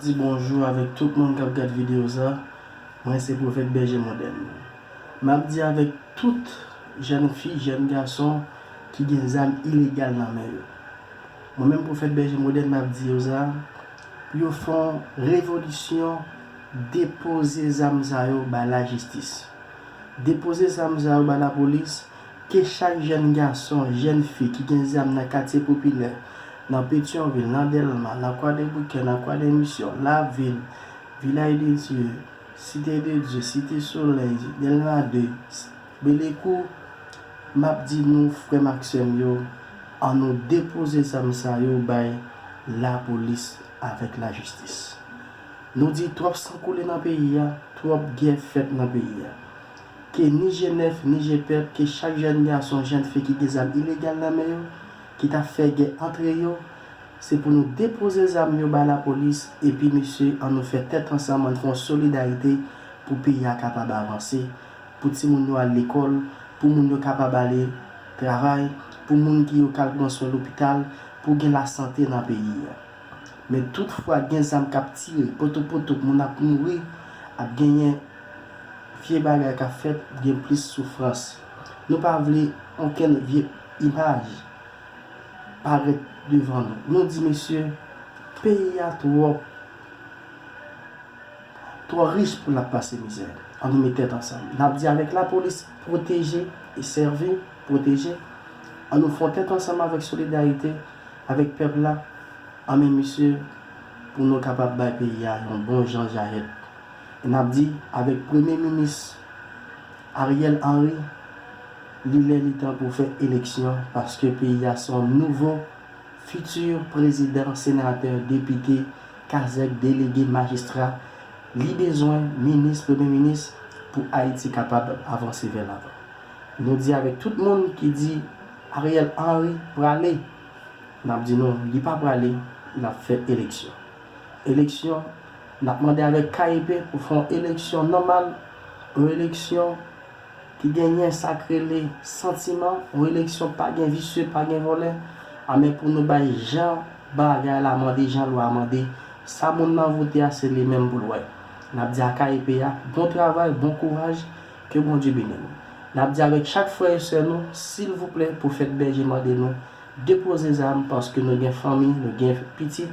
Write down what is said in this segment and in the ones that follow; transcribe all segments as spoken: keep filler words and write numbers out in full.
Di bonjou avèk tout moun k ap gad videyo sa. Mwen se Pwofèt Bèje Modèn. M ap di avèk tout jèn fi, jèn gason ki gen zam ilegal nan men yo. Mwen menm Pwofèt Bèje Modèn m ap di yo sa, pou yo fè yon revolisyon, depoze zam sa yo bay lajistis. Depoze zam sa yo bay lapolis, ke chak jèn gason, jèn fi ki gen zam nan katye popilè, nan Petyonvil, nan Dèlma, nan Kwadèboukè, nan Kwadèmisyon, Lavil, Vilaj de Dye, Site de Dye, Site Solèy, Dèlma de, Belekou, m ap di nou, frè m ak sè m yo, ann nou depoze zam sa yo bay lapolis avèk lajistis. Nou di twòp san koule nan peyi a, twòp gè fèt nan peyi a. Ke ni G nèf, ni G pèp, ke chak jèn gason, jèn fi ki gen zam ilegal nan men yo, ki t ap fè gè antre yo, se pou nou depoze zam yo bay lapolis, epi mesye, ann nou fè tèt ansanm, ann fè yon solidarite pou peyi a kapab avanse, pou timoun yo al lekòl, pou moun yo kapab ale travay, pou moun ki yo ka al pran swen lopital, pou gen lasante nan peyi a. Men tout fwa gen zam k ap tire, potopoto, moun ap mouri, ap genyen vye bagay k ap fèt, gen plis soufrans. Nou pa vle okenn vye imaj parèt devan nou. Nou di, mesye, peyi a twò, twò rich pou l ap pase mizè. Ann nou met tèt ansanm. N ap di avèk lapolis, pwoteje e sèvi, pwoteje. Ann nou fè yon tèt ansanm avèk solidarite, avèk pèp la, ann men misye, pou nou kapab bay peyi a yon bon jan jayèt. E n ap di avèk Premye Minis Ariel Henry, li lè li tan pou fè eleksyon, paske peyi a se yon nouvo fiti prezidan, senatè, depite, kazèk, delege, majistra, li bezwen minis, premye minis, pou Ayiti kapab avanse vè lavan. Nou di avèk tout moun ki di Ariel Henry prale, n ap di nou, li pa prale, l ap fè eleksyon. Eleksyon, n ap mande avèk K E P pou fè yon eleksyon nòmal, yon eleksyon ki genyen sa k rele santiman, yon eleksyon pa gen visye, pa gen vòlè, a men pou nou bay jan bagay la mande, jan lwa mande, sa moun nan vote a, se li menm pou l wè. N ap di a K E P a, bon travay, bon kouraj, ke Bondye beni nou. N ap di avèk chak frè e sè nou, silvouplè, Pwofèt Bèje mande nou, depoze zam, paske nou gen fanmi, nou gen pitit,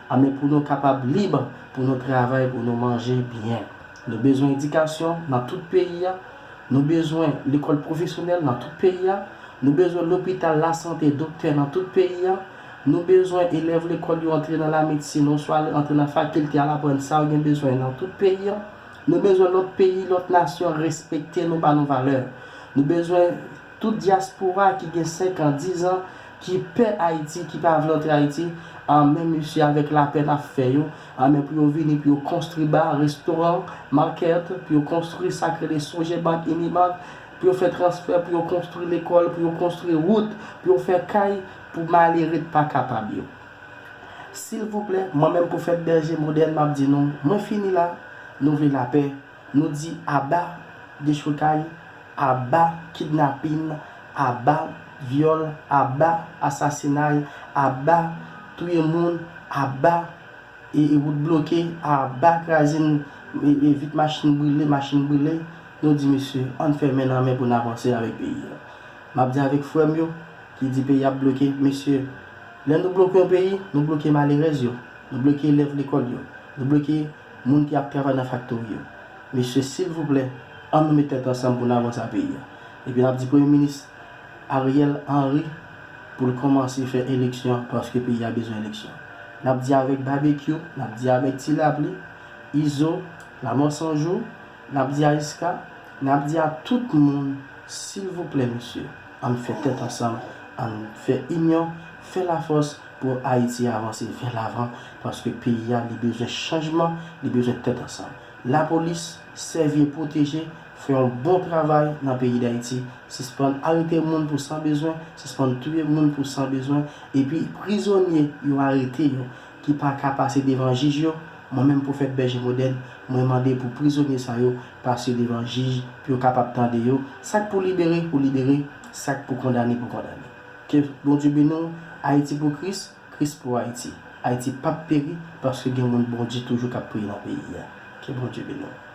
a men pou nou kapab lib, pou nou travay, pou nou manje byen. Nou bezwen edikasyon nan tout peyi a, nou bezwen lekòl pwofesyonèl nan tout peyi a, nou bezwen lopital, lasante, doktè nan tout peyi a, nou bezwen elèv lekòl yo antre nan lamedsin, oswa antre nan fakilte al aprann sa yo gen bezwen nan tout peyi a. Nou bezwen lòt peyi, lòt nasyon respekte nou, ba nou valè. Nou bezwen tout dyaspora ki gen senk an, diz an, ki pè Ayiti, ki pa vle antre Ayiti, a men misye avèk lapè n ap fè yo, a men pou yo vini, pou yo konstwi ba, restoran, makèt, pou yo konstwi sa k rele Sogebank, Unibank, pou yo fè transfè, pou yo konstwi lekòl, pou yo konstwi wout, pou yo fè kay, pou malere pa kapab yo. Silvouplè, mwen menm Pwofèt Bèje Modèn, m ap di nou, mwen fini la, nou vle lapè, nou di aba dechoukay, aba kidnapin, aba vyòl, aba asasinay, aba touye moun, aba e, e wout bloke, aba kraze, e, e vit machin brile, machin brile. Nou di, mesye, ann fè men nan men pou n avanse avèk peyi a. M ap di avèk frè m yo ki di peyi ap bloke, mesye, lè nou bloke yon peyi, nou bloke malerèz yo, nou bloke elèv lekòl yo, nou bloke moun ki ap travay nan faktori yo. Mesye, silvouplè, ann nou met tèt ansanm pou n avanse a peyi a. Epi n ap di Premye Minis Ariel Henry pou l kòmanse fè eleksyon, paske peyi a bezwen eleksyon. N ap di avèk Babekyou, n ap di avèk Ti Lapli, Izo, Lamò San Jou, n ap di a Iska, n ap di a tout moun, silvouplè, mesye, ann fè tèt ansanm, ann fè inyon, fè lafòs pou Ayiti avanse vè lavan, paske peyi a, li bezwen chanjman, li bezwen tèt ansanm. Lapolis, sèvi e pwoteje, fè yon bon travay nan peyi Dayiti, sispann arete moun pou san bezwen, sispann touye moun pou san bezwen, epi prizonye yo arete yo, ki pa ka pase devan jij yo, mwen menm Pwofèt Bèje Modèn, mwen mande pou prizonye sa yo pase devan jij, pou yo kapab tande yo, sa k pou libere, pou libere, sa k pou kondane, pou kondane. Ke Bondye beni w, Ayiti pou Kris, Kris pou Ayiti. Ayiti p ap peri paske gen moun Bondye toujou k ap priye nan peyi a. Ke Bondye beni w.